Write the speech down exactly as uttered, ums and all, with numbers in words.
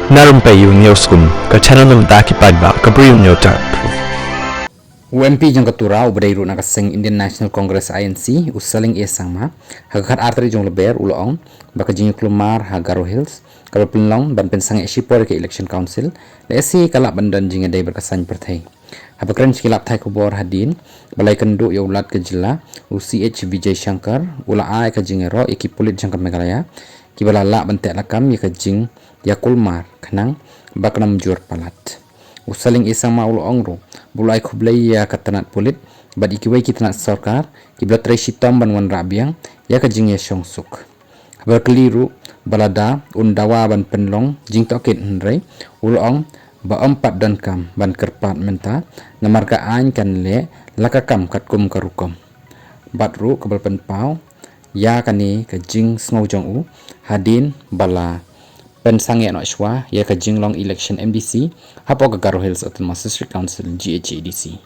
Na rympei ïa u News Kum, ka channel na bynta ki paidbah ka Bri u Newtype. U M P jong ka Tura uba dei ruh na ka seng Indian National Congress I N C, u Saleng A Sangma, ha ka khatar tarik jong u Lber u la ong ba ka jingïakulmar ha Garo Hills kaba pynlong ban pynsangeh shipor ïa ka Election Council, lehse ka lah ban don jingïadei bad ka saiñ pyrthei. Haba kren sha ki lad pathai khubor hadien ba la ïakynduh ïa u Lat ka jylla, u C H Vijay Shankar, u la ai ka jingïaroh ïa ki pulit jong ka Meghalaya kiba la lah ban tehlakam ïa ka jingïakulmar khnang ba kan ym jur palat. U Saleng A Sangma u la ong ruh ba u la ai khublei ïa ka tnat pulit bad ïa kiwei ki tnat sorkar kiba la trei shitom ban wanrah biang ïa ka jingïashongsuk. Haba kylli ruh ba lada un dawa ban pynlong jingtohkit, hynrei u la ong ba ym pat donkam ban kyrpad mynta namar ka aiñ kan leh la ka kam katkum ka rukom. Bad ruh kaba la pynpaw ïa kane ka jingsngew jong u hadien ba la pynsangeh noh shuwa ïa ka jinglong election M D C hapoh ka Garo Hills Autonomous District Council, G H A D C.